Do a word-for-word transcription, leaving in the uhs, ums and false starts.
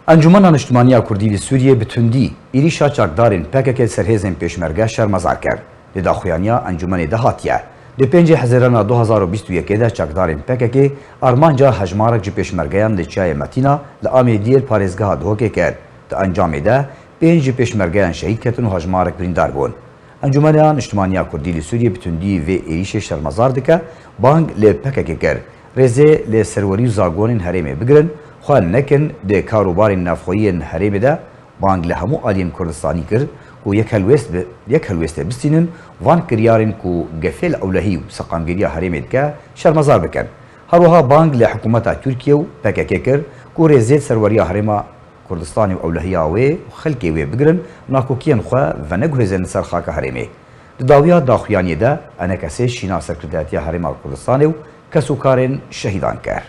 Encûmena Niştimaniya Kurdî li Sûriyê bi tundî êrîşa çakdarên P K K li ser hêzên Pêşmerge şermezar kir. Di daxuyaniya encûmenê de hatiye, di pêncê Hezîrana du hazar û bîst û yekê de çakdarên P K K armanca hejmarek ji pêşmergeyan li Çiyayê Metîna li Amêdiyê li parêzgeha Duhokê kir. Di encamê de pênc ji pêşmergeyan şehîd ketin û hejmarek birîndar bûn. Encûmena Niştimaniya Kurdî li Sûriyê bi tundî vê êrîşê şermezar dike, bang li P K K kir, rêzê li serwerî û zagonên herêmê bigirin, xwe nekin di kar û barên navxweyî yên herêmê de, bang li hemû aliyên Kurdistanî kir ku yek helwêst bi, yek helwêstê bistînin, van kiryarên ku gefê li ewlehî û seqamgiriya herêmê dike, şermezar bikin. Her wiha bang li hikûmeta Tirkiye û P K K kir ku rêzê li serweriya herêma Kurdistanê û ewlehiya wê û xelkê wê bigirin, nakokiyên xwe veneguhêzin li ser xaka herêmê. Di dawiya daxuyaniyê de enekesê şîna serkirdayetiya Herêma Kurdistanê û kes û karên şehîdan kir.